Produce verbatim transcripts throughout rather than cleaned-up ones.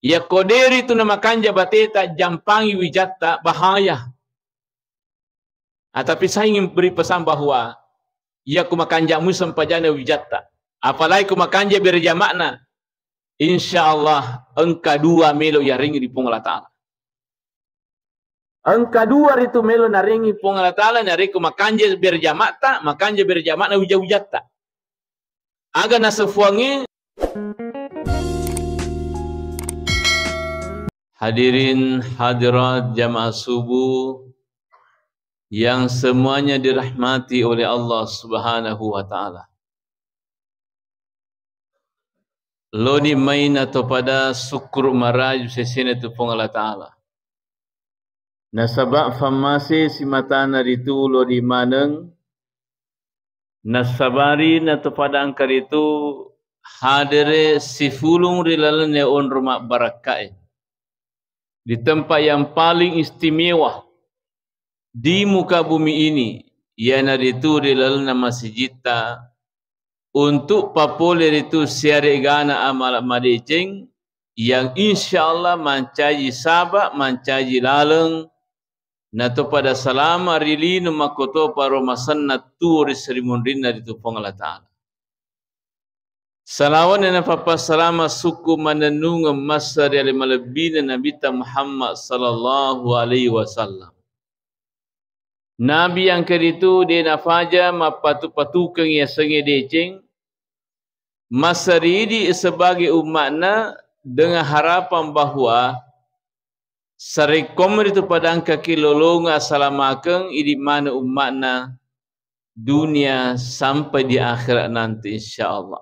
Yakko deri tu namakanja bateta, jampangi wijatta, bahaya. Ah, tapi saya ingin beri pesan bahwa yakko makanja mu sempajana wijatta, apalagi ko makanja berjama'na, insya Allah engka dua melo yaringi di Puang Allah Ta'ala. Engka dua ritu melo naringi Puang Allah Ta'ala, narekko makanja berjama'ta, makanja berjama'na wija-wijatta. Aga nasefuangnge. Hadirin hadirat jamaah subuh yang semuanya dirahmati oleh Allah Subhanahu wa Ta'ala. Loni mai natopada sukkuru maraju sesena tu Puang Allah Ta'ala. Nasaba fammase simatana ritu loni maneng, nasabari natopada engka ritu hadere sifulung ri lalenna onro mabbarakkae. Di tempat yang paling istimewa di muka bumi ini, iyanaritu ri lalenna masijitta, untuk papole ritu siaregana amala madeceng yang insya Allah mancaji saba, mancaji laleng, natopada salama ri lino makkotoparo masenna tuo ri srimunrinna ritu Puang Allah Ta'ala. Salawanna napappassalama sukku mannennungeng massa ri ale malebbina Nabitta Muhammad sallallahu alaihi wasallam. Nabi engka ritu de nafaja mappatu-patukeng yasengnge deceng, massa ri idi sebagai umma'na dengan harapan bahwa sarekkomi ritu pada engkaki lolonga salamakeng idi maneng umma'na dunia sampai di akhirat nanti, insya Allah.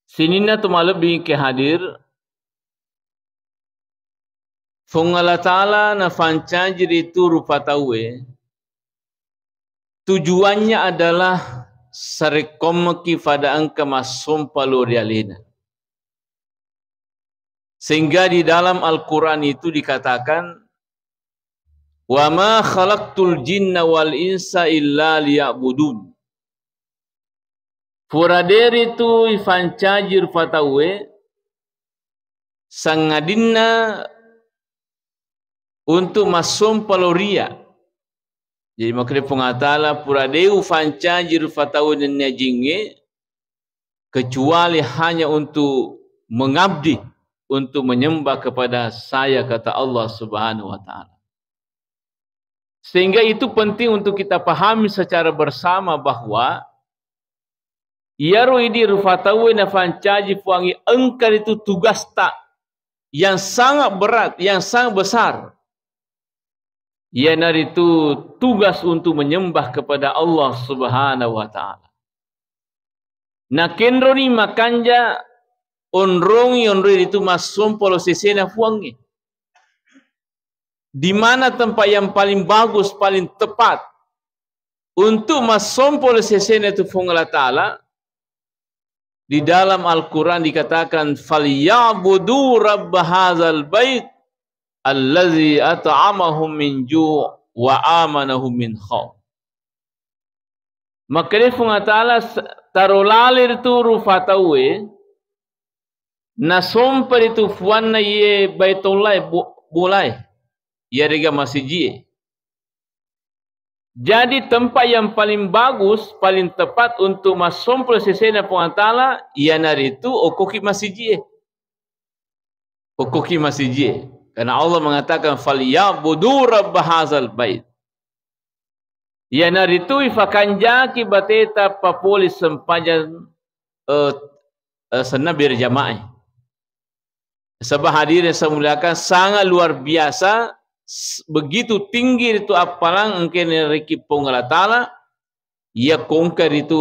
Sininna tu malebbi ke hadir, Puang Allah Ta'ala nafancaji ritu rupa tauwe, tujuannya adalah sarekkommeki pada engka massompa lao ri alena. Sehingga di dalam Al-Quran itu dikatakan, "Wa ma khalaqtul jinna wal insa illa liya'budun." Pura deri tu ifancaji rupa tauwe, sangadinna untuk massompa lao ri ia. Jadi, makkeda Puang Allah Ta'ala, pura de ufancaji rupa tauwe nennia jingnge, kecuali hanya untuk mengabdi, untuk menyembah kepada saya, kata Allah Subhanahu wa Ta'ala. Sehingga itu penting untuk kita pahami secara bersama bahwa iyaro idi rupa tauwe nafancaji Puangnge engka ritu tugasta yang sangat berat, yang sangat besar. Iyanaritu tugas untuk menyembah kepada Allah Subhanahu wa Ta'ala. Nakenroni makanja onrongi onroi ritu massompa lao sesena Puangnge. Di mana tempat yang paling bagus, paling tepat untuk massompa lao sesena tu Puang Allah Ta'ala? Di dalam Al-Quran dikatakan, "Falyabudu rabba hadzal bait allazi at'amahum min ju' wa amanahum min khauf." Makkeda Puang Allah Ta'ala, s-, taro lale ritu rupa tauwe, nasompa ritu Puanna iye Baitullah, bo-, bolae, iyarega masijie. Jadi, tempat yang paling bagus, paling tepat untuk massompa lao sesena Puang Allah Ta'ala, iyanaritu okkoki masijie. Okkoki masijie. Karena Allah mengatakan, "Falyabudu rabba hadzal bait." Iyanaritu ifakanjaki bateta papole sempajang, eh, eh, senna berjamaah. Sebab hadirin saya muliakan, sangat luar biasa, s-, begitu tinggi ritu appalang engka narekki Puang Allah Ta'ala, iya kongka ritu,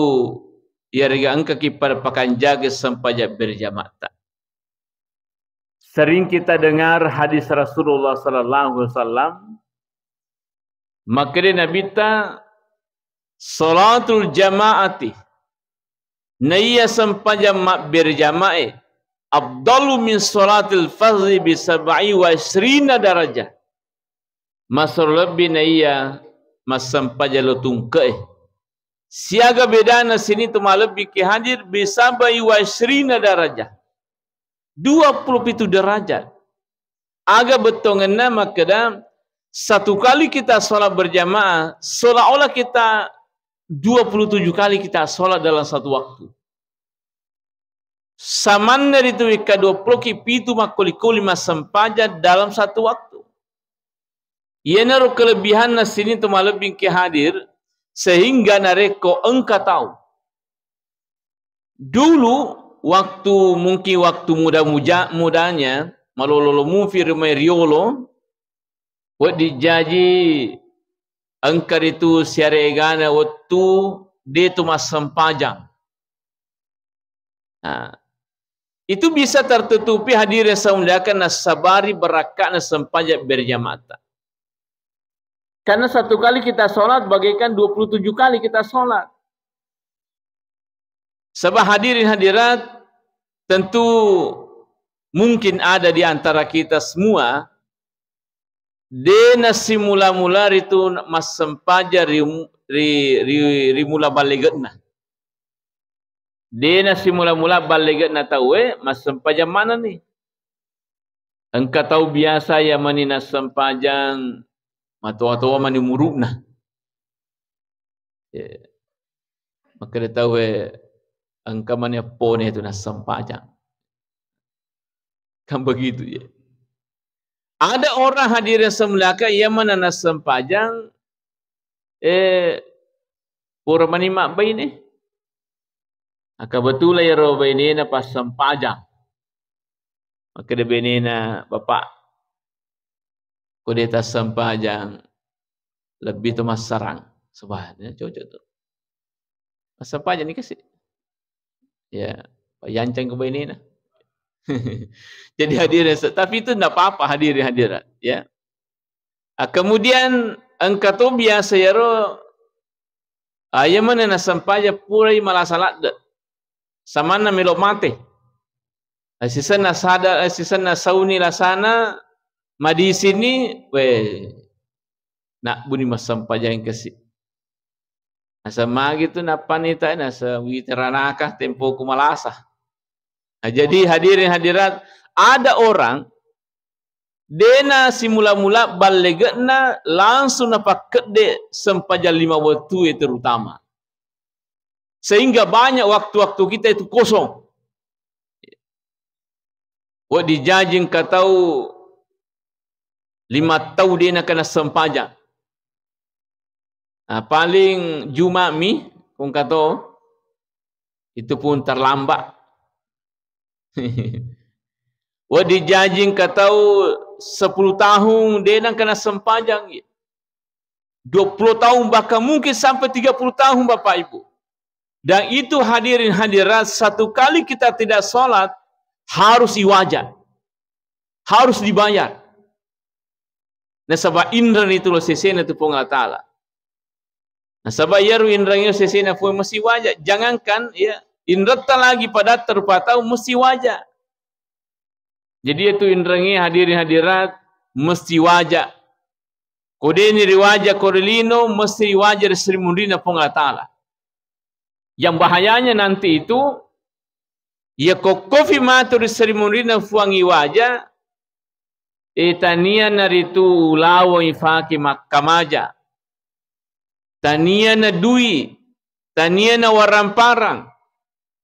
iyarega engkaki pada pakanjaki sempajang berjamaah ta. Sering kita dengar hadis Rasulullah sallallahu alaihi wasallam, makkeda Nabitta, "Salatul jama'ati," naiya sempajang mabberjamae, "afdalu min salatil fardhi bi sab'i wa isrina darajah." Masero lebbi naiya massempajang lo tungke'e. Siaga bedana sini tu malebbi ke hadir, bi sab'i wa isrina darajah. Dua puluh pitu derajat. Aga bettuangenna makkeda, satu kali kita sholat berjamaah, seolah-olah kita dua puluh tujuh kali kita sholat dalam satu waktu. Samanna ritu wekka dua puluh ki pitu makkoli-koli massempajang dalam satu waktu. Iyanaro kelebihanna sining to malebbi engka hadir, sehingga narekko engka tau dulu, waktu, mungkin waktu muda-muda-, mudanya, malolo-lolo mupi ri mai riolo, wedding jaji engka ritu siaregana wettu de tu massempajang. Nah, itu bisa tertutupi, hadirin yang saya muliakan, nasabari barakka'na sempajang berjamaah. Karena satu kali kita sholat bagaikan dua puluh tujuh kali kita sholat. Sebab hadirin hadirat, tentu mungkin ada di antara kita semua, de nasimula-mula ritu massempajang ri, ri, ri, ri mula ballege'na. De nasimula-mula ballege'na tauwe, massempajang manenni. Engka tau biasa iya mani nassempajang, matoa-toa mani umuru'na. Ya. Makkeda tauwe, engka mani eppone tu nassempajang. Kan begitu, ya. Ada orang, hadirin semuliakan, iya mana nassempajang, eh, pura mani mabbaine. Kebetulan iyaro bainena passempajang. Makkeda bainena, "Bapak, ko de tassempajang, lebbi to massarang." Subhanallah, cocok tu. Massempajang ni kasi. Ya, yancang ko bainena. Jadi hadirin, tapi itu ndak apa-apa, hadirin hadirat, ya. Ah, kemudian engka to biasa iyaro, ah, iya mana nassempajang purai malasa ladde. Samanna melo mate. Ah, sisenna sada, ah, sisenna sauni lasana, madisini, weh, nabbuni massempajang kasi. Nasa magi tu nappanita, nasa witeranaka tempoku malasa. Nah, jadi hadirin hadirat, ada orang dena simula-mula ballege'na langsung napakkedde sempajang lima wettu e terutama. Sehingga banyak waktu-waktu kita itu kosong. Wedding jaji engka tau lima tau de nakana sempajang. Ah, paling Juma mi, ko engka to, itu pun terlambat. Wedding jaji engka tau sepuluh tahun de nakana sempajang. Dua puluh tahun, bahkan mungkin sampai tiga puluh tahun, Bapak Ibu. Dan itu, hadirin hadirat, satu kali kita tidak sholat, harus iwajah. Harus dibayar. Nasaba inreng itu lo sesena tu Puang Allah Ta'ala. Nasaba iyaro inreng itu sesena Puang mesti wajah. Jangankan, ya, inretta lagi pada terpatau mesti wajah. Jadi itu inrengnge, hadirin hadirat, mesti wajah. Ko deni riwajah ko ri lino, mesti riwajah ri seri munrinna Puang Allah Ta'ala. Yang bahayanya nanti itu, iya kokkofi matu ri seri munrinna Puang iwajah, eh, tania naritu ulaweng ifake makkamaja. Tania na dui, tania na waramparang.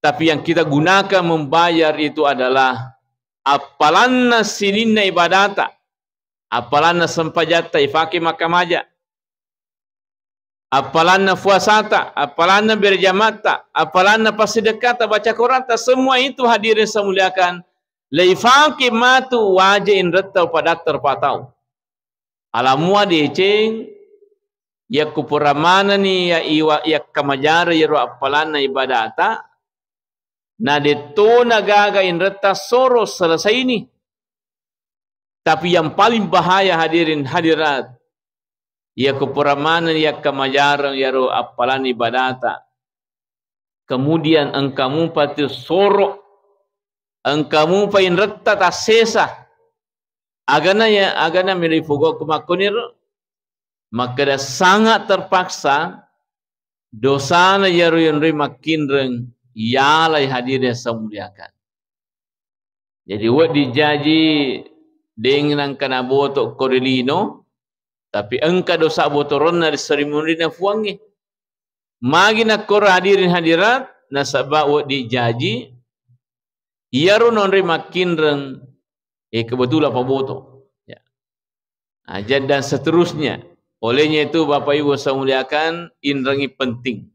Tapi yang kita gunakan membayar itu adalah appalanna sininna ibadata, appalanna sempajatta ifake makkamaja, appalanna puasata, appalanna berjamatta, appalanna passedekkata, baca Quranta, semua itu, hadirin saya muliakan, leifake matu waje inretta upadatta rupa tau. Ala mua deceng, yakko pura manenni ya iwa-, yakkamajareng iyaro appalanna ibadata, na dettona gaga inretta soro selesaini. Tapi yang paling bahaya, hadirin hadirat, yakko pura manenni yakkamajareng iyaro appalanna ibadata, kemudian engka mupa tu soro, engka mupa inretta tassesa. Agana ya, agana melo ifogokku makkoniro? Makkeda sangat terpaksa, dosana iyaro yonroi makkinreng, yalai, hadirin saya muliakan. Jadi wedding jaji deng nangka naboto ko ri lino, tapi engka dosa botoronna ri sarimunrina Puangnge. Magi nakkoro hadirin hadirat, nasaba wedding jaji, iyaro nonroi makkinreng, eh, kebetulan paboto. Ya. Nah, ja-, dan seterusnya. Olehnya itu, Bapak Ibu saya muliakan, inrengi penting.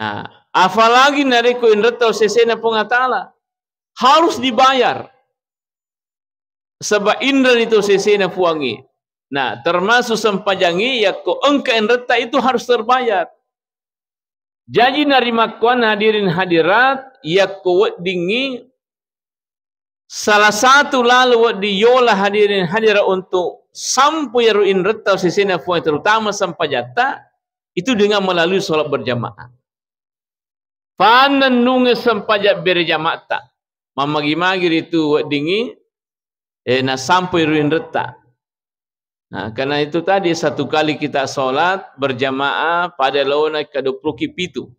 Nah, apalagi narekko inretta sesena Puang Allah Ta'ala, harus dibayar. Sebab inreng itu sesena Puangnge. Nah, termasuk sempajangnge, yakko engka inretta itu harus terbayar. Jaji narimakkuan hadirin hadirat, yakko weddingngi salah satu lalo wedding yola hadirin hadirat untuk sampo iyaro inretta sesena Puang, terutama sempajatta, itu dengan melalui sholat berjamaah. Pannennungeng sempajang berjamaahta. Mammagi-magi ritu weddingngi, eh, nasampoi ro inretta. Nah, karena itu tadi, satu kali kita sholat berjamaah pada laona kaduappuloki pitu.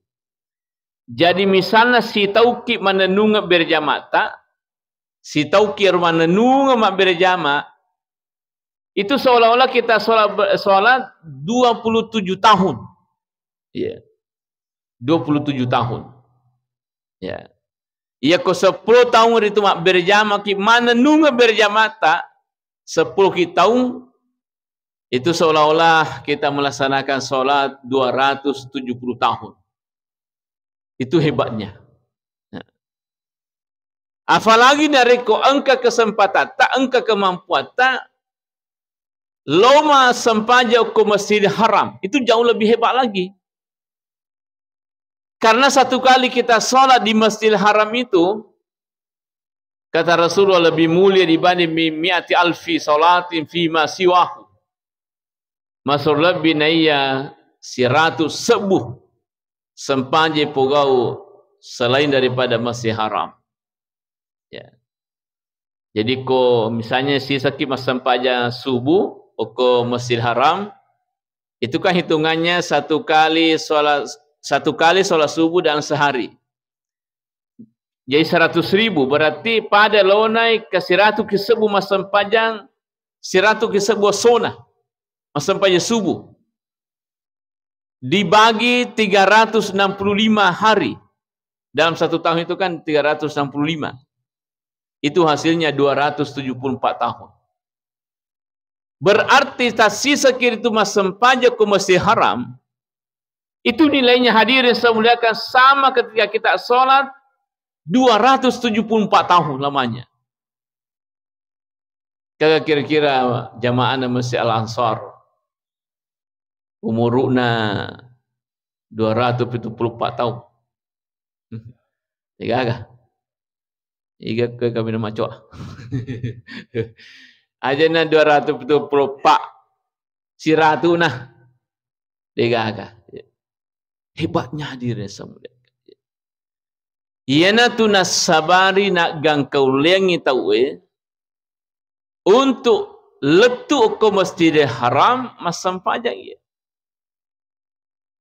Jadi, misalna sitauki mannennungeng berjamaahta, sitauki ero mannennungeng mabberjamaah, itu seolah-olah kita sholat, sholat dua puluh tujuh tahun. Iya. Dua puluh tujuh tahun. Ya. Iya, ko seppulo taung ritu mabberjamaki, mannennungeng berjamaahta, seppulo ki taung, itu seolah-olah kita melaksanakan sholat dua ratus tujuh puluh tahun. Itu hebatnya. Ya. Apalagi narekko engka kesempatatta, engka kemampuatta, lao massempajang ko Masjidil Haram, itu jauh lebih hebat lagi. Karena satu kali kita sholat di Masjidil Haram itu, kata Rasulullah, lebih mulia dibanding min mi'ati alfi sholatin fima siwahu. Maksud lebbi naiya siratu sebbu sempajang pogau selain daripada Masjid Haram. Ya. Jadi, ko misalnya sisaki massempajang subuh, ko Masjid Haram, itu kan hitungannya satu kali sholat, satu kali sholat subuh dalam sehari. Jadi, seratus ribu, berarti pada laonai ke siratu ki sebbu massempajang, siratu ki sebbu essona massempajang subuh. Dibagi tiga ratus enam puluh lima hari. Dalam satu tahun itu kan tiga ratus enam puluh lima. Itu hasilnya dua ratus tujuh puluh empat tahun. Berarti tassisaki ritu massempajang ko Masjid Haram, itu nilainya, hadirin saya muliakan, sama ketika kita sholat dua ratus tujuh puluh empat tahun lamanya. Kaga kira-kira jamaahna Masjid Al Ansar, umuru'na dua ratus pitu puluh empat taung. Degaga. Iga ke kami na macoa. Ajana dua ratus pitu puluh empat, siratuna. Degaga. Hebatnya, hadirin saya muliakan. Iyanatu nassabari naggangkaulleangngi tauwe untuk lettu ko Masjidil Haram massempajang iya.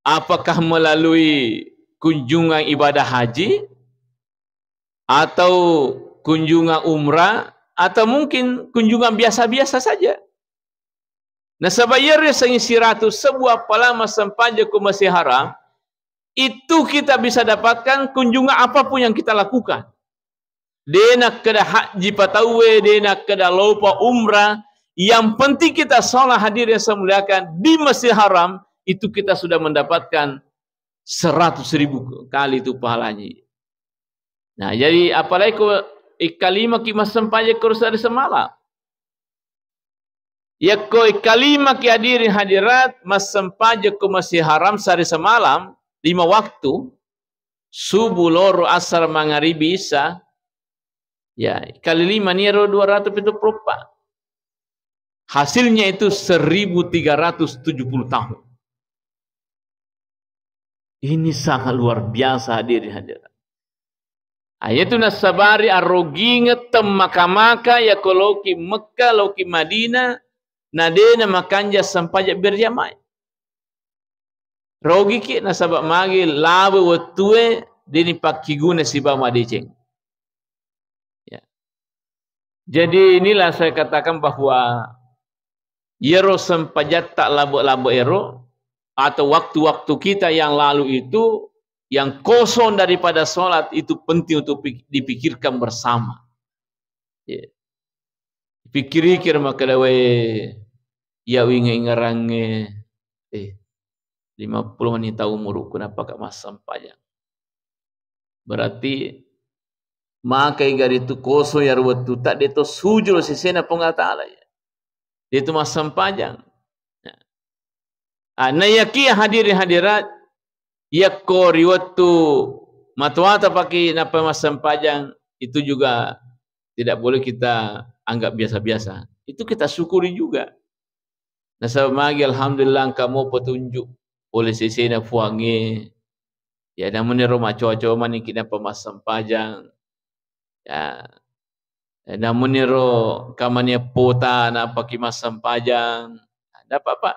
Apakah melalui kunjungan ibadah haji, atau kunjungan umrah, atau mungkin kunjungan biasa-biasa saja? Nasaba iyaro yasengnge siratu sebbu appala massempajang ko Masjid Haram, itu kita bisa dapatkan kunjungan apapun yang kita lakukan. De nakkeda hajji pa tauwe, de nakkeda lopa umrah. Yang penting kita sholat, hadirin yang saya muliakan, di Masjid Haram, itu kita sudah mendapatkan seratus ribu kali itu pahalanya. Nah, jadi apalagi ko ikkalimaki massempajang ko sehari semalam. Yakko ikkalimaki, hadirin hadirat, massempajang ko Masjid Haram sehari semalam, lima waktu, subuh, loro, asar, mangaribi, isya, ya, kali lima ni ero dua ratus pitu puluh empat. Hasilnya itu seribu tiga ratus tujuh puluh tahun. Ini sangat luar biasa, hadirin hadirat. Ayatu nassabari arogingeng temmaka-maka yako loki Mekkah, loki Madinah, na de namakanja sempajang berjamaah. Rogiki nasaba magi lawe wettue de nipakkiguna sibawa madeceng. Ya. Jadi inilah saya katakan bahwa iyaro sempajatta labe-labe ero atau waktu-waktu kita yang lalu itu, yang kosong daripada sholat itu penting untuk pik-, dipikirkan bersama. Ya. Pikirikir makkeda, "Wé, iya uinge-ingerangnge, eh, lima puluh menit tau umurukku, napaka massempajang." Berarti makai gari tu kosong iyaro wettutta, de to sujud sesena Puang Allah Ta'ala, ya. De to massempajang. Ya. Ah, naiyakiya hadirin hadirat, yakko ri wettu matoata paki nappa massempajang, itu juga tidak boleh kita anggap biasa-biasa. Itu kita syukuri juga. Nasaba magi, alhamdulillah, engka mo petunjuk oleh sesena Puangnge. Ya, namuniro macoa-coa maniki nappa massempajang. Ya. Eh, namuniro kamania pota napaki massempajang. Ndak apa-apa.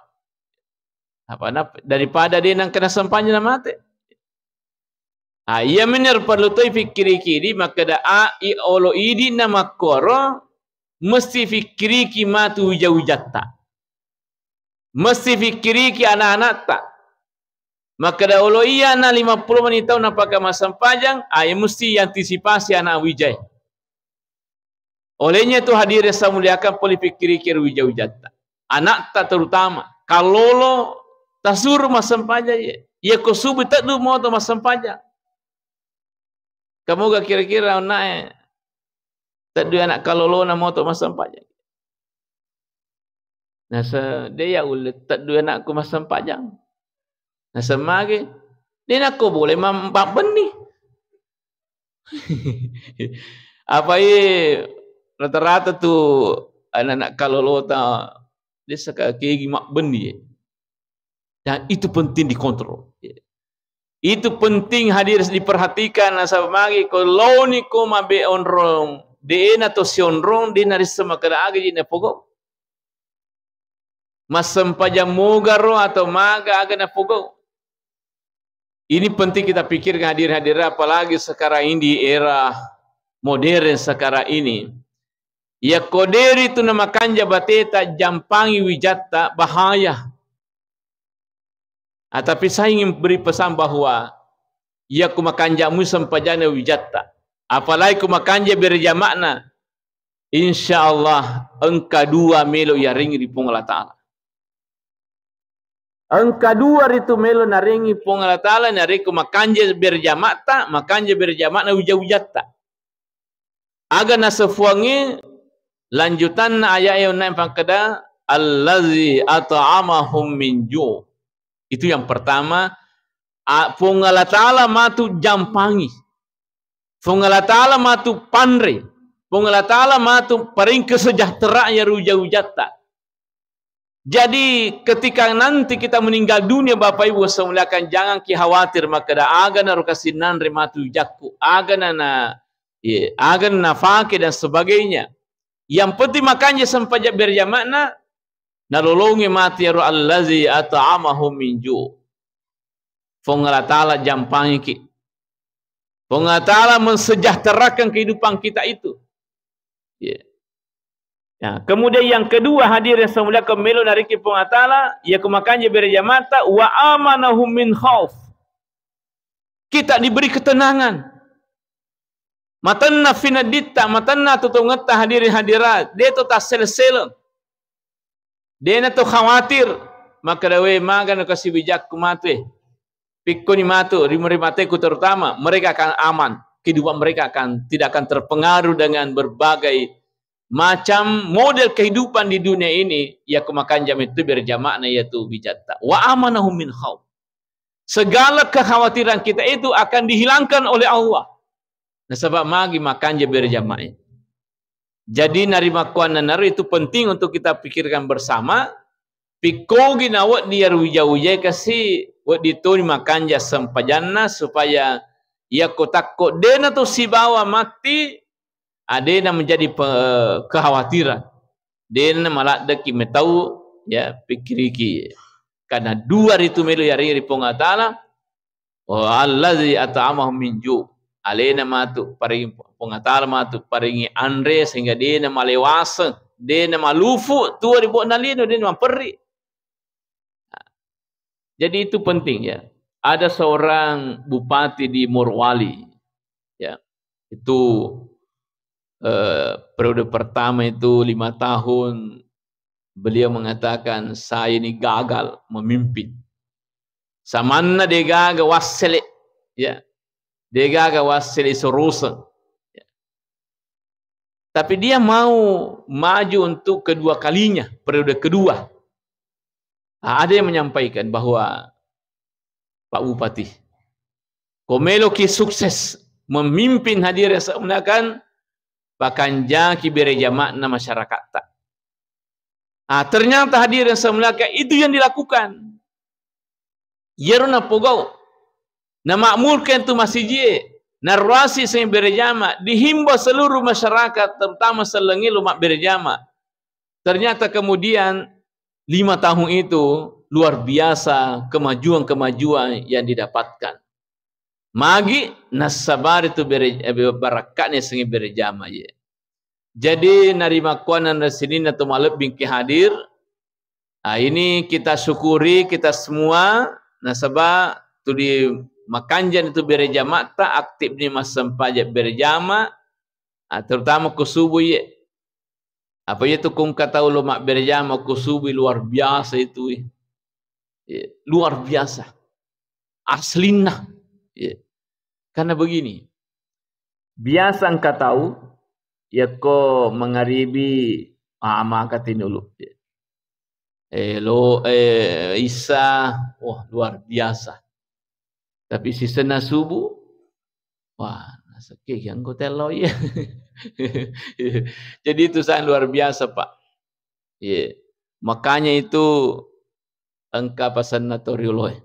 Apa nap-, daripada de nangka nassempajang namate. Ah, iya menir perlu toi pikkiri-kiri makkeda, a, i, olo idi na makkoro, mesti pikkiriki matu wija-wijatta. Mesti pikkiriki anak-anakta. Makkeda olo iya na lima puluh menit tau napaka massempajang, ah, iya mesti iantisipasi anak wijae. Olehnya tu hadirin saya muliakan, pole pikkiriki ro wija-wijatta. Anakta terutama, kallolo tasuru massempajang ye. Iya ko subuh teddu moto massempajang. Kamoga kira-kira onae teddu anak kallolona moto massempajang. Nasa de ya ulle teddu anakku massempajang. Nasa mage, de nakko boleh mam-, mabbenni. Apa ye rata-rata tu anak-anak kallolota de saka kegi mabbenni ye. Dan itu penting dikontrol. Itu penting hadir diperhatikan, nasaba magi ko laoni ko mabe onrong, de na to sionrong, de narisseng makkeda aga ji napogau. Massempajang mogaro atau maga aga napogau. Ini penting kita pikirkan, hadir-hadir, apalagi sekarang ini di era modern sekarang ini. Yakko de ritu namakanja bateta, jampangi wijatta, bahaya. Ah, tapi saya ingin beri pesan bahwa iya ku makanja mu sempajana wijatta, apalagi ku makanja berjama'na, insya Allah engka dua melo yarengi ri Puang Allah Ta'ala. Engka dua ritu melo narengi Puang Allah Ta'ala, narekko makanja berjama'ta, makanja berjama'na wija-wijatta. Aga naseng Puangnge, lanjutanna aya'e onnai pakkeda, "Allazi at'amahum min ju'." Itu yang pertama, a-, Puang Allah Ta'ala matu jampangi. Puang Allah Ta'ala matu panre. Puang Allah Ta'ala matu paring kesejahteraan ya ruja-rujatta. Jadi, ketika nanti kita meninggal dunia, Bapak Ibu saya muliakan, jangan ki khawatir makkeda, "Aga naro kasinnanre matu jakku, aga na, na, ye, aga na nafake dan sebagainya." Yang penting makanja sempajang berjama'na, nalolongi mati ero allazi at'amahum min ju'. Puang Allah Ta'ala jampangiki. Puang Allah Ta'ala mensejahterakan kehidupan kita itu. Ya. Ya, kemudian yang kedua, hadirin saya muliakan, melo narekki Puang Allah Ta'ala, iya ku makanja berjama'ta, "Wa amanahum min khauf." Kita diberi ketenangan. Matenna finedditta, matenna tutungetta, hadirin hadirat, de to tassele-seleng. De na to khawatir, makkeda, "We, maga na kasi wijakku matu e." Pikkoni matu, ri-, ri mateku terutama, mereka akan aman. Kehidupan mereka akan, tidak akan terpengaruh dengan berbagai macam model kehidupan di dunia ini, iya ku makanja mettu berjama'na iya tu wijatta. "Wa amanahum min khauf." Segala kekhawatiran kita itu akan dihilangkan oleh Allah. Nasaba magi makanja berjamaah. Jadi, narimakkuannanaro itu penting untuk kita pikirkan bersama. Pikkogi nawedding iyaro wija-wijae kasi, wedding toni makanja sempajanna supaya iyakko takko dena to sibawa matti, adena menjadi pe-, kekhawatiran. Dena maladdeki metau, ya, pikkiriki. Karena dua ritu melo yarengi ri Puang Allah Ta'ala, "Wa allazi at'amahum min ju'." alena matu paringi Puang Allah Taala, matu paringi anre sehingga dena malewaseng, dena malufu, tuo ri bo'na lino, dena maperri. Jadi itu penting ya. Ada seorang bupati di Morowali, ya, itu, eh, periode pertama itu lima tahun, beliau mengatakan, "Saya ini gagal memimpin. Samanna degaga wassele, ya, degaga wassele soroseng." Ya. Tapi dia mau maju untuk kedua kalinya, periode kedua. Nah, ada yang menyampaikan bahwa, "Pak Bupati, ko meloki sukses memimpin, hadirin yang saya muliakan, pakanjaki bere jama'na masyarakatta." Ah, ternyata, hadirin yang saya muliakan, itu yang dilakukan. Iyaro napogau. Namakmurkan tu masijie, naruasi seng bere jama, dihimbau seluruh masyarakat, terutama sellengnge lo mabbere jama. Ternyata kemudian lima tahun itu luar biasa kemajuan-kemajuan yang didapatkan. Magi nassabari tu bere-, eh, barakka'na sengnge bere jama ye. Jadi, narimakkuannang sininna to malebbingki hadir, ah, ini kita syukuri kita semua, nasaba tuli makanjani tu bere jama'ta, aktif ni massempajang bere jama, ah, terutama ko subuh ye. Apa iya tu ko engka tau lo mabbere jama ko subuh, luar biasa itu, eh. Iya, luar biasa. Aslinna. Iya. Karena begini, biasa engka tau, yakko mangaribi, ah, maka tinulu. Iya. Eh, lo, eh, Isa, wah, luar biasa. Tapi sisenna subuh, wah, nasekke ki anggo tello iya. Jadi itu sangat luar biasa, Pak. Iya. Makanya itu engka pasenna to rioloe.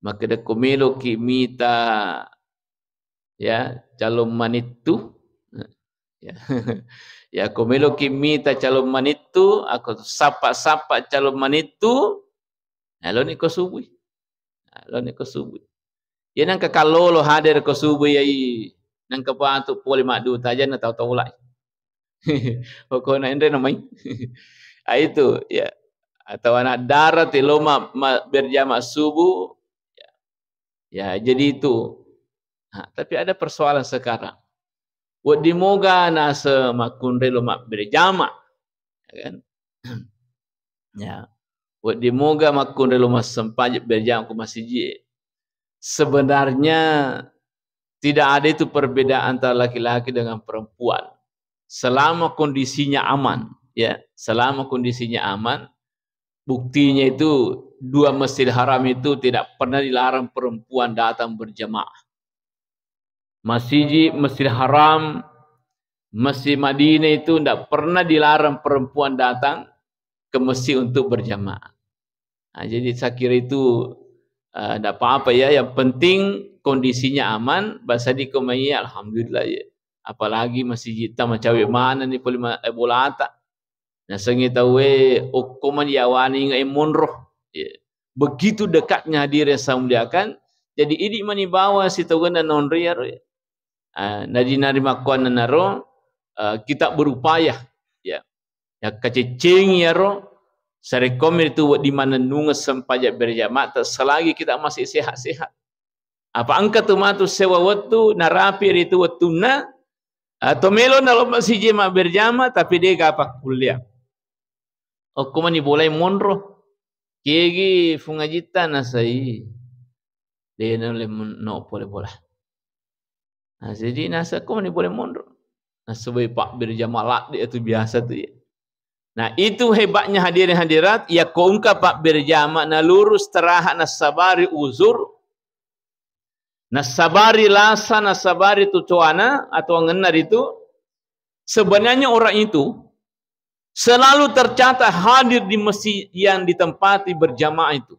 Makkeda ko meloki mita, ya, calon manittu, ya. Ya, ko meloki mita calon manittu, ako sapa-sapa calon manittu, nah, loni ko subui. Nah, loni ko subui. Ya, nangka kallolo hadir ko subui, yai, nangka patu pole madduta, ajanna tau-tau lai. Pokokna enre namai. Ah, itu, ya. Atau anak darat lo ma-, ma-, berjamaah subuh. Ya. Ya, jadi itu. Nah, tapi ada persoalan sekarang. Wedding moga nase makkunrai lo mabbere jama, ya kan? Ya. Wedding moga makkunrai lo massempajang berjama ko masiji. Sebenarnya tidak ada itu perbedaan antara laki-laki dengan perempuan. Selama kondisinya aman, ya, selama kondisinya aman, buktinya itu dua Masjidil Haram itu tidak pernah dilarang perempuan datang berjamaah. Masjid, Masjidil Haram, Masjid Madinah itu ndak pernah dilarang perempuan datang ke masjid untuk berjamaah. Nah, jadi saya kira itu, eh, ndak apa-apa ya, yang penting kondisinya aman, basa di komai, alhamdulillah ya. Apalagi masjid ta macawe mana ni pole ma-, eh, bolata. Nasengnge tauwe okko mani yawana inge'e monro. Iya. Begitu dekatnya, hadirin yang saya muliakan, jadi idi mani bawang sitogenna nonro iyaro. Ah, naji narimakkuannanaro, eh, kita berupaya, ya. Yakkaceccengi iyaro, sarekkomi ritu wedding mannennungeng sempajang berjamaah, selagi kita masih sehat-sehat. Apa engka tu matu sewa wettu, narapi ritu wettunna, atau melo nalo masiji mabberjama, tapi de ga pakkullea. Okko mani bolai monro. Kegi fungajitta nasai. De nole mon-, no pole bola. Nah, jadi nasa ko mani bolai monro. Nasaba pabberjama ladde itu biasa tu ya. Nah, itu hebatnya hadirin hadirat, ya ko engka pabberjama nalurus teraha nasabari uzur, nasabari lasa, nasabari tu coana atau angenna ritu, sebenarnya orang itu selalu tercatat hadir di masjid yang ditempati berjamaah itu.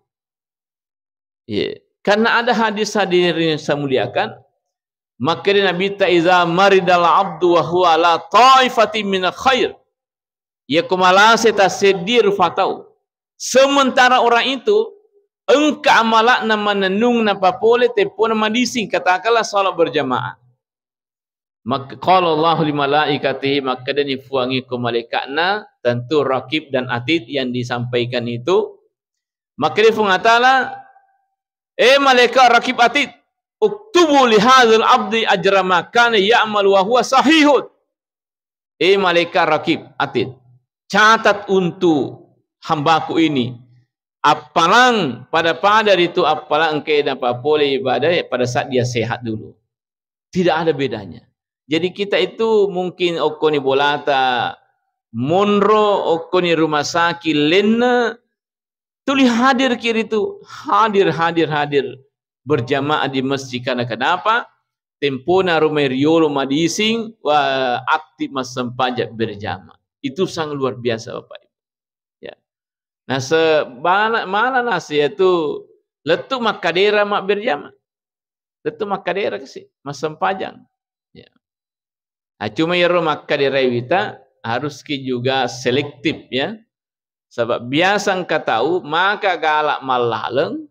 Iya. Karena ada hadis, hadirin yang saya muliakan, makkeda Nabi ta, "Idza maridal abdu wa huwa ala taifatin minal khair." Iya, ko malase ta seddi rufa tau. Sementara orang itu engka amala'na manennung napapole tempona madising, katakanlah salat berjamaah. Mak-, qala Allahu li malaikatihi, makkedani Puangnge ko malaikatna, tentu Raqib dan Atid yang disampaikan itu. Makkedani Puang Allah Ta'ala, "Eh malaikat Raqib Atid, uktubu li hadzal abdi ajra ma kana ya'mal wa huwa sahihun." Eh malaikat Raqib Atid, catat untuk hambaku ini appalang pada-pada ritu appalang engkae napapole ibadah pada saat dia sehat dulu. Tidak ada bedanya. Jadi kita itu mungkin okkoni bolata monro, okkoni rumah sakit lenna, tuli hadir ki ritu, hadir, hadir, hadir berjamaah di masjid. Karena kenapa? Tempona rumai riolo madising, wa aktif massempajang berjamaah. Itu sangat luar biasa, Bapak Ibu. Ya. Nah, se-, mana, mana nasi itu lettu makkadera ma berjamaah. Lettu makkadera kasi massempajang. Ya. Ah, cuma iyaro makkaderai wita harus ki juga selektif ya. Sebab biasa engka tau maka galak mallaleng,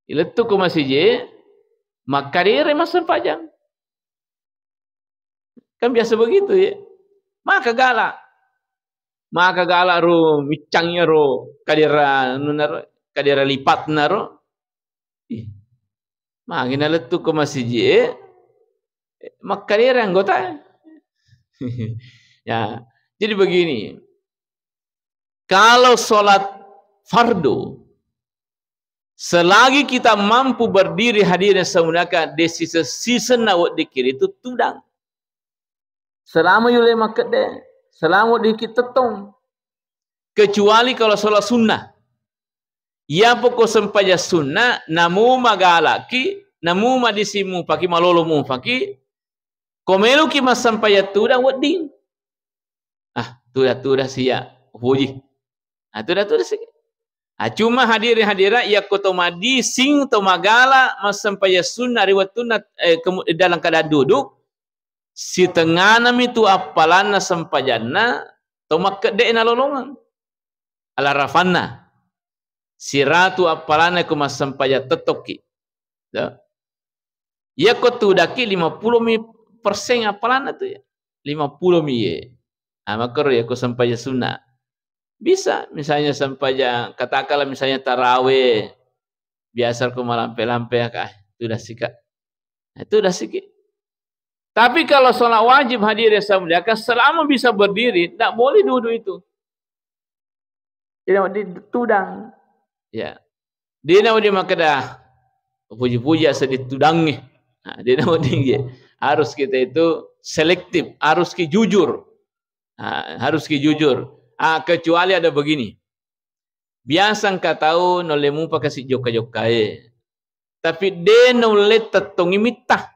lettu ko masiji, makkaderai massempajang. Kan biasa begitu ya. Maka galak. Maka galak ro miccang iyaro kadera, anunna ro, kadera lipatna ro. Ih. Magi nalettu ko masiji, eh, makkalera anggota. Ya, jadi begini. Kalau sholat fardu, selagi kita mampu berdiri hadirin yang saya muliakan, de sise-siseng naweddikki ritu tudang. Selama yulle makkedde, selama weddikki tettong. Kecuali kalau sholat sunnah. Iyapoko sempajang sunnah, namu magalaki, namu madisi mupaki, malolo mupaki, ko meloki massempajang tudang wedding. Ah, tudang-tudang sia, upoji. Ah, tudang-tudang sia. Ah, cuma hadirin hadirat, yakko to madising, to magala massempajang sunnah ri wettunna, eh, kemu-, dalam keadaan duduk, sitengnganami tu appalanna sempajanna to makkedde nalolongeng. Alarafanna. Siratu appalanna ko massempajang tettokki. Ya. Yakko tudakki lima pulo mi persen appalanna tu ya. Lima pulo mi ye. Ah, makkoro yakko sempajang sunnah. Bisa, misalnya sempajang, katakanlah misalnya taraweh, biasa ko malampe-lampe ya, Kak, tudang sika. Nah, tudang siki. Tapi kalau sholat wajib hadirin yang saya muliakan, selama bisa berdiri, tidak boleh duduk itu. Tidak di-, tudang. Ya. Dia nak dia makkeda, puji-puji asa ditudangi. Nah, dia nak dia, harus kita itu selektif, harus ki jujur. Nah, harus ki jujur. Ah, kecuali ada begini. Biasa engka tau naulle mupa kasi jokka-jokkae. Tapi de naulle tettongi mitta.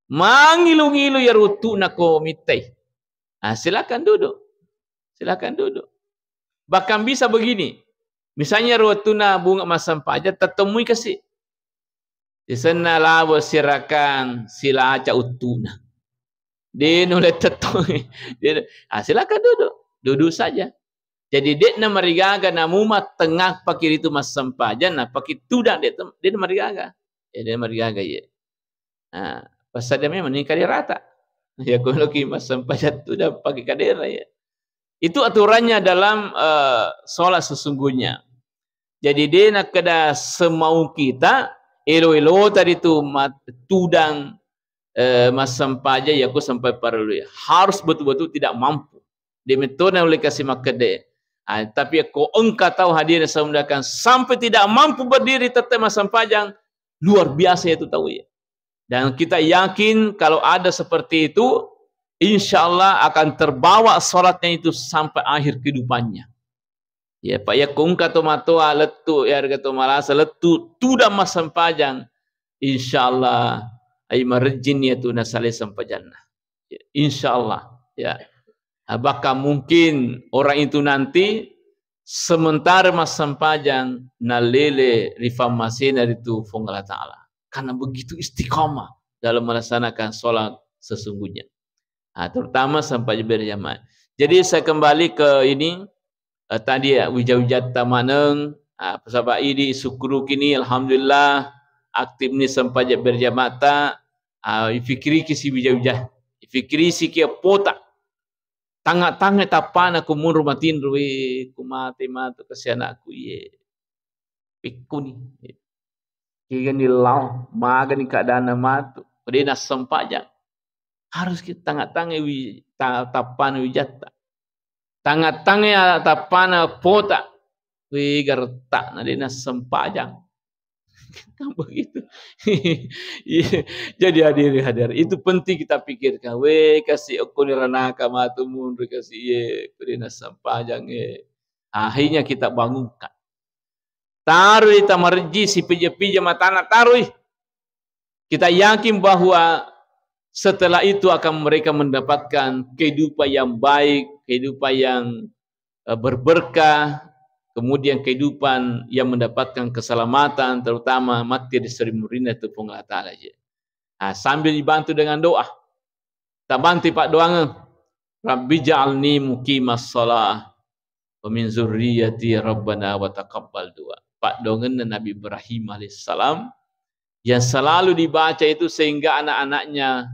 Mangilu-ngilu iyaro wettu'na ko mittai. Ah, silakan duduk. Silakan duduk. Bahkan bisa begini. Misalnya ro wettunna bunga massempajang, tettommui kasi. Sisenna labo sirakang silaca uttu'na. De nulle tettongi. De, ah, silakan duduk. Duduk saja. Jadi, de'na marigaga namu mattengngappaki ritu massempajang, nappaki tudang, de', de' marigaga. Ya, de' marigaga, iya. Nah, passadia memang ni kaderata. Ya, ko loki massempajang tudang pake kadera, ya. Itu aturannya dalam, eh, sholat sesungguhnya. Jadi, de' nakkeda semau kita, elo-elo tadi tu mat-, tudang, eh, massempajang, ya, ko sampai parellu, ya. Harus betul-betul tidak mampu. De' metto naulle kasi makkeda. Ah, tapi ko engka tau hadirin yang saya muliakan sampai tidak mampu berdiri tetap massempajang, luar biasa itu tau ya. Dan kita yakin kalau ada seperti itu, insya Allah akan terbawa sholatnya itu sampai akhir kehidupannya. Ya, Pak, ya, ko engka to matoa lettu, ya, harga to malasa lettu, tudang massempajang, insya Allah, ai marejjin ya tu nasalai sempajanna. Ya, insya Allah, ya. Ah, bahkan mungkin orang itu nanti sementara massempajang nalele ri fammasena ritu Puang Allah Ta'ala. Karena begitu istiqamah dalam melaksanakan sholat sesungguhnya. Ah, terutama sempajang berjamaah. Jadi saya kembali ke ini, eh, tadi ya, wija-wijatta maneng, Ah, saba idi sukkurukini, alhamdulillah, aktifni sempajang berjamaata, ah, ifikiriki si wija-wija, ifikiriki si ki eppota. Tangnga-tangnga tappana ku munru matinro, we, ku mate matu kasi anakku, iye. Pekkuni. Kegani lao, magani keadaanna matu. Ko de nassempajang. Harus kita tangnga-tangnga wi-, ta-, tappana wijatta. Tangnga-tangnga tappana pota. Wi garetta na de nassempajang. Kan begitu. Iya. Jadi hadirin hadirat, itu penting kita pikirkan. We, kasi okkoni ranaka matu munri kasi, ye, ko de nassempajang, eh. Akhirnya kita bangunkan. Taroi tamarejji, sipija-pija matana taroi. Kita yakin bahwa setelah itu akan mereka mendapatkan kehidupan yang baik, kehidupan yang, eh, berberkah, kemudian kehidupan yang mendapatkan keselamatan, terutama matti ri seri murinna tu Puang Allah Ta'ala je. Ah, sambil dibantu dengan doa. Tabantu paddoangeng. Rabbi ja'alni muqimas shalah wa min zurriyati rabbana wa taqabbal du'a. Paddoangenna Nabi Ibrahim alaihissalam yang selalu dibaca itu sehingga anak-anaknya,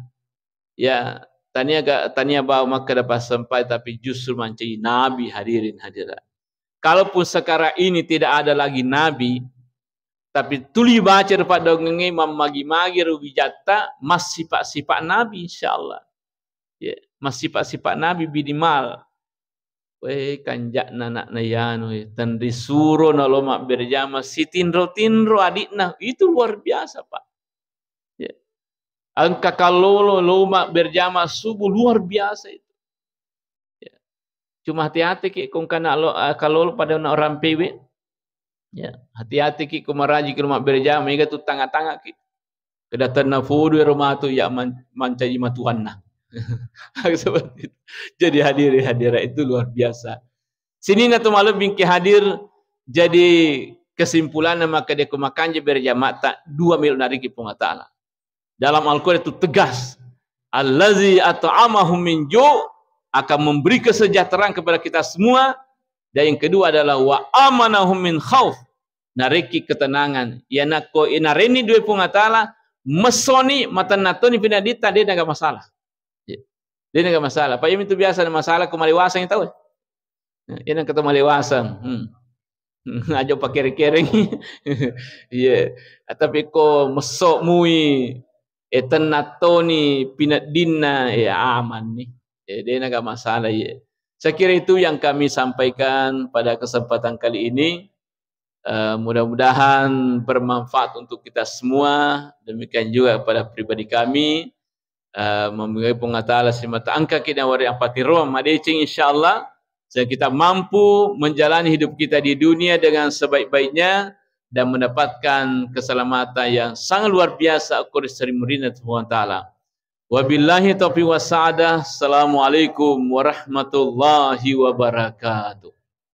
ya, tania ga-, tania bawa makkeda passempai, tapi justru mancaji nabi, hadirin hadirat. Kalaupun sekarang ini tidak ada lagi nabi, tapi tuli baca ri paddoangengnge mammagi-magi ri wijatta, massipa-sipa nabi, insyaallah. Ya, massipa-sipa nabi minimal. We, kanja'na anakna yanu, ya, tenrisuro nalo mabberjama sitinro-tinro adikna. Itu luar biasa, Pak. Ya. Engka kallolo lo mabberjama subuh, luar biasa itu. Ya. Cuma hati-hati ki ko engkana lo, eh, kallolo pada na orang pewe. Ya, hati-hati ki ko maraji ki lo mabberjama, mega tu tangnga-tangnga ki. Kedatanna fodo ero matu ya man-, mancaji matuanna. Seperti itu. Jadi hadirin hadirat itu luar biasa. Sininna tu malebbi ki hadir, jadi kesimpulanna makkeda ko makanja berjamaata dua melo nariki Puang Allah Ta'ala. Dalam Al-Quran itu tegas, "Allazi at'amahum min ju'," akan memberi kesejahteraan kepada kita semua, dan yang kedua adalah "wa amanahum min khauf," narekki ketenangan. Iyanakko inarenni dua Puang Allah Ta'ala, messoni, matenna toni pinadditta, de naga masalah. Iya. De naga masalah. Apa iya itu biasa na masalah ko malewasang tau. Iya nang kata malewasang. Hmm. Aja pakere-kereng. Iya. Tapi ko messo mui, eh, tenna toni pineddinna, ya aman nih. Ya, de naga masalah, ya. Saya kira itu yang kami sampaikan pada kesempatan kali ini. Eh, mudah-mudahan bermanfaat untuk kita semua. Demikian juga kepada pribadi kami. Eh, memohon Puang Allah Ta'ala simata engka ki nawari ampatiroang madeceng, insyaallah. Sehingga kita mampu menjalani hidup kita di dunia dengan sebaik-baiknya dan mendapatkan keselamatan yang sangat luar biasa, okko ri seri murinna Puang Allah Ta'ala. Wabillahi taufiq wassa'adah. Assalamualaikum warahmatullahi wabarakatuh.